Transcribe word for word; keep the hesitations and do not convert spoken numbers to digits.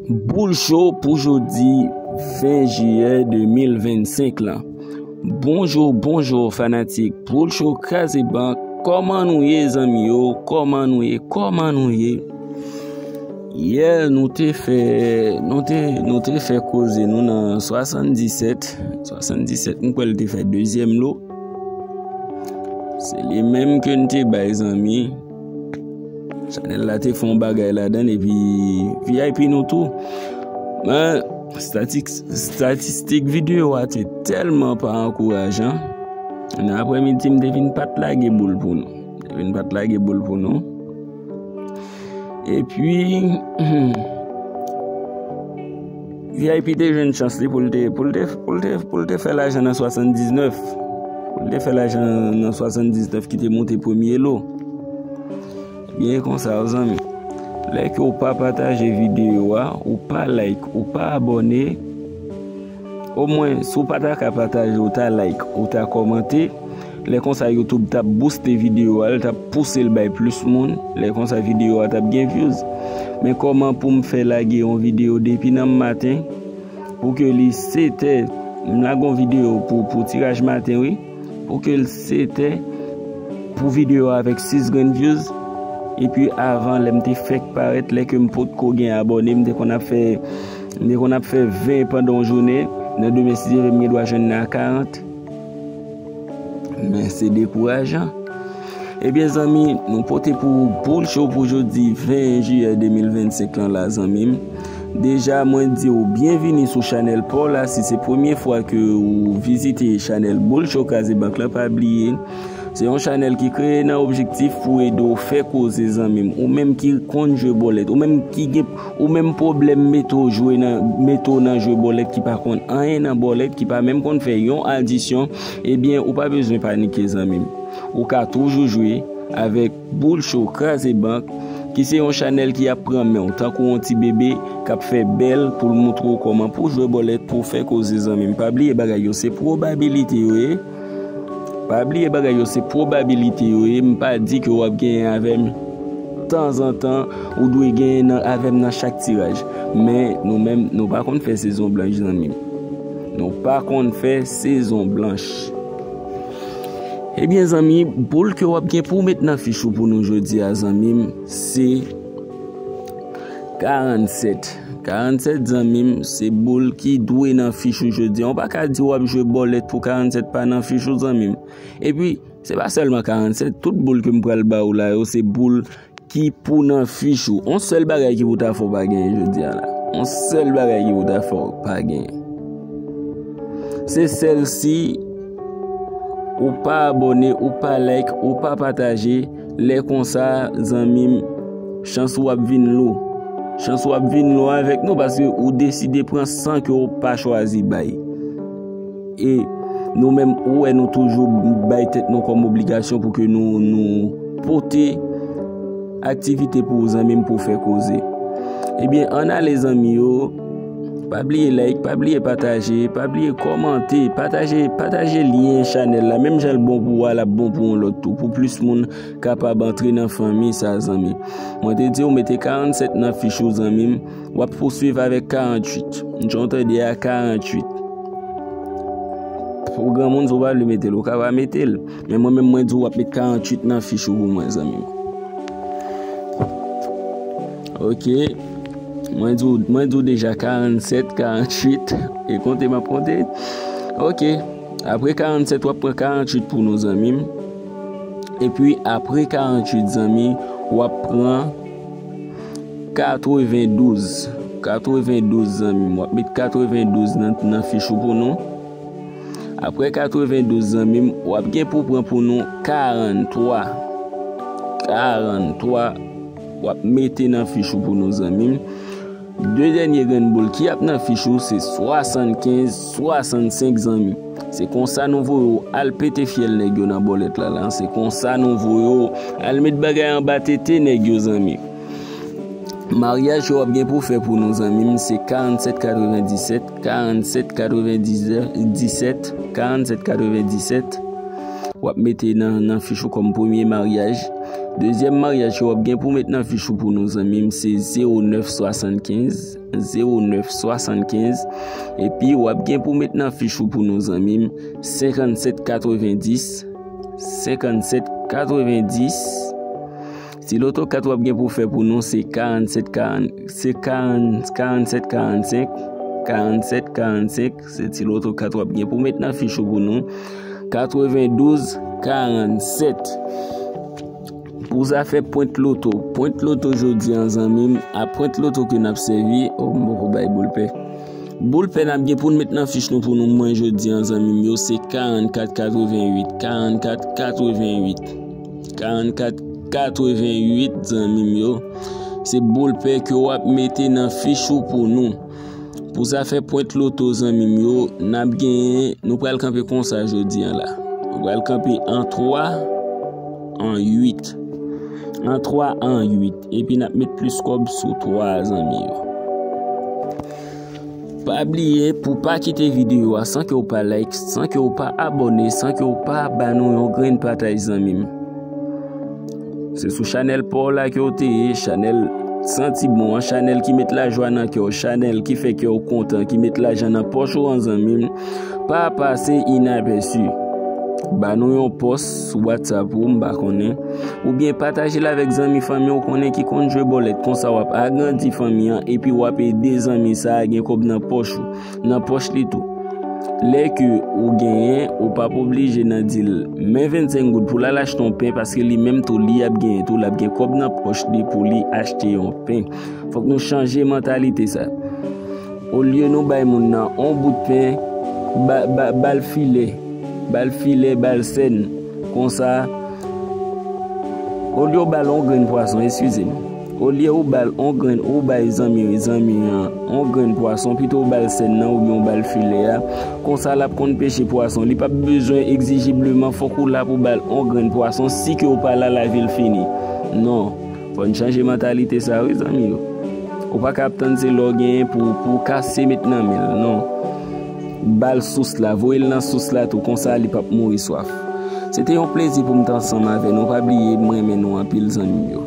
Boul Cho pou jodi ven jiyè de mil vennsenk lan. Bonjou, bonjou fanatik Boul Cho Kraze Bank. Kòman nou ye, zanmi yo? Kòman nou ye? Kòman nou ye? Yè, nou te fè, nou te, nou te fè koze nou nan swasanndisèt. Swasanndisèt, m kwè l te fè dezyèm lo. Se li menm ke n te bay, zanmi. Chanèl la te fè yon bagay ladan l, epi V I P nou tou. Men, statik-, statistik videyo a te tèlman pa ankourajan. Nan aprèmidi, m te vin pa t lage boul pou nou. M te vin pa t lage boul pou nou. Epi, V I P te jwenn chans li pou l te, pou l te, pou l te, pou l te fè lajan nan swasanndiznèf. Pou l te fè lajan nan swasanndiznèf ki te monte premye lo. Byen konsa, zanmi. Lè ke w pa pataje videyo a, ou pa like, ou pa abòne, omwen, si w pa ta ka pataje, ou ta like, ou ta kòmante, lè konsa YouTube t ap booste videyo a, l t ap pouse l bay plis moun, lè konsa videyo a t ap gen views. Men kòman pou m fè lage yon videyo depi nan maten, pou ke li sèt è, m lage yon videyo pou, pou tiraj maten, wi, pou ke l sèt è, pou videyo a avèk sis grenn views, epi avan, lè m te fèk parèt, lè ke m potko gen abòne, m te konn ap fè, m te konn ap fè ven pandan yon jounen, nan demen, si Dye vle, m gen dwa jwenn nan karant. Men se dekourajan. Ebyen, zanmi, nou pote pou Boul Cho pou jodi ven jiyè de mil vennsenk lan la, zanmi m. Deja, mwen di w byenvini sou chanèl pa w la. Si se premye fwa ke ou vizite chanèl Boul Cho Kraze Bank lan, pa bliye, se yon chanèl ki kreye nan objektif pou ede w fè koze, zanmi m. Ou menm ki konn jwe bòlèt, ou menm ki gen, ou menm pwoblèm mete w jwe nan, mete w nan jwe bòlèt, ki pa konn anyen nan bòlèt, ki pa menm konn fè yon adisyon, ebyen, ou pa bezwen panike, zanmi m. Ou ka toujou jwe avèk Boul Cho Kraze Bank, ki se yon chanèl ki ap pran men w tankou yon ti bebe k ap fè bèl pou l moutre w kòman pou w jwe bòlèt, pou w fè koze, zanmi m. Pa bliye, bagay yo se pwobabilite yo ye. Pa bliye, bagay yo se pwobabilite yo ye. M pa di ke w ap genyen avè m tanzantan, ou dwe genyen nan, avè m nan chak tiraj. Men nou menm, nou pa konn fè sezon blanch, zanmi m. Nou pa konn fè sezon blanch. Ebyen, zanmi, boul ke w ap gen pou w met nan fich ou pou nou jodi a, zanmi m, se karannsèt. Karannsèt, zanmi m, se boul ki dwe nan fich ou jodi a. Ou pa ka di w ap jwe bòlèt pou karannsèt pa nan fich ou, zanmi m. Epi, se pa sèlman karannsèt, tout boul ke m pral ba ou la yo, se boul ki pou nan fich ou. On sèl bagay ki pou ta fè w pa genyen jodi a la. On sèl bagay ki pou ta fè w pa genyen. Se sèl si ou pa abòne, ou pa like, ou pa pataje, lè konsa, zanmi m, chans ou ap vin lou. Chans ou ap vin lou avèk nou paske ou deside pran san ke ou pa chwazi bay. E nou menm, ou wè, nou toujou bay tèt nou kòm obligasyon pou ke nou, nou pote aktivite pou ou, zanmi m, pou fè koze. Ebyen, ann ale, zanmi yo. Pa bliye like, pa bliye pataje, pa bliye kòmante, pataje, pataje lyen chanèl la. Menm jan l bon pou ou a, l ap bon pou yon lòt tou, pou plis moun kapab antre nan fanmi sa, zanmi. Mwen te di w mete karannsèt nan fich ou, zanmi m. W ap pouswiv avèk karanntuit. M jan w tande a, karanntuit. Pou granmoun, si w pa vle mete l, ou ka pa mete l. Men mwen menm, mwen di w ap met karanntuit nan fich ou pou mwen, zanmi m. Ok. Mwen di w, mwen di w deja karannsèt, karanntuit. E konte m ap konte. Ok. Apre karannsèt, w ap pran karanntuit pou nou, zanmi m. Epi apre karanntuit, zanmi, w ap pran katrevendouz. Katrevendouz, zanmi m. W ap met katrevendouz nan, nan fich ou pou nou. Apre katrevendouz, zanmi m, w ap gen pou pran pou nou karanntwa. Karanntwa, w ap mete nan fich ou pou nou, zanmi m. De dènye grenn boul ki ap nan fich ou se swasannkenz, swasannsenk, zanmi. Se konsa nou voye w al pete fyèl nèg yo nan bòlèt la, la. Se konsa nou voye w al met bagay anba tete nèg yo, zanmi. Maryaj ke w ap gen pou fè pou nou, zanmi m, se karannsèt katrevendisèt, karannsèt katrevendisèt, karannsèt katrevendisèt. W ap mete nan, nan fich ou kòm premye maryaj. Dezyèm maryaj ke w ap gen pou met nan fich ou pou nou, zanmi m, se zewo nèf swasannkenz, zewo nèf swasannkenz. Epi w ap gen pou met nan fich ou pou nou, zanmi m, senkannsèt katrevendis, senkannsèt katrevendis. Ti loto kat w ap gen pou fè pou nou, se karannsèt, karann, se karann, karannsèt, karannsenk, karannsèt, karannsenk. Se ti loto kat w ap gen pou met nan fich ou pou nou, katrevendouz, karannsèt. Pou zafè pwent loto, pwent loto jodi an, zanmi m, a pwent loto ke n ap sèvi, o, m poko bay boul pè. Boul pè n ap gen pou n met nan fich nou pou nou, mwen, jodi an, zanmi m yo, se karannkat katrevenwit, karannkat katrevenwit, karannkat katrevenwit, zanmi m yo. Se boul pè ke w ap mete nan fich ou pou nou. Pou zafè pwent loto, zanmi m yo, n ap genyen, nou pral kanpe konsa jodi an la. Nou pral kanpe an twa, an uit. An twa, an uit. Epi n ap met plis kòb sou twa, zanmi yo. Pa bliye pou pa kite videyo a san ke w pa like, san ke w pa abòne, san ke w pa ba nou yon grenn pataj, zanmi m. Se sou chanèl pa w la ke w te ye, chanèl santi bon an, chanèl ki met lajwa nan kè w, chanèl ki fè kè w kontan, ki met lajan nan pòch ou an, zanmi m. Pa pase inapèsi. Ba nou yon pòs sou WhatsApp ou, m pa konnen. Oubyen pataje l avèk zanmi, fanmi w konnen ki konn jwe bòlèt. Konsa w ap agrandi fanmi an, epi w ap ede zanmi sa a gen kòb nan pòch ou, nan pòch li tou. Lè ke ou genyen, ou p ap oblije nan di l, men vennsenk goud pou l al achte yon pen, paske li menm tou, li ap genyen tou, l ap gen kòb nan pòch li pou li achte yon pen. Fòk nou chanje mantalite sa. Olye nou bay moun nan on bout pen, ba, ba, ba l filè, ba l filè, ba l sèn. Konsa, olye w ba l on grenn pwason, eskize m. Olye ou ba l on grenn, ou bay zanmi, zanmi an on grenn pwason, pito ou ba l sèn nan oubyen ou ba l filè a. Konsa, l ap konn peche pwason. Li p ap bezwen egzijibleman fòk ou la pou ba l on grenn pwason, si ke ou pa la, lavi l fini. Non. Fò n chanje mantalite sa, wi, zanmi yo. Ou pa ka ap tann se lè w genyen pou, pou w kase met nan men l, non. Ba l sous la, voye l nan sous la tou, konsa li p ap mouri swaf. Se te yon plezi pou m te ansanm avè nou. Pa bliye, m renmen nou anpil, zanmi yo.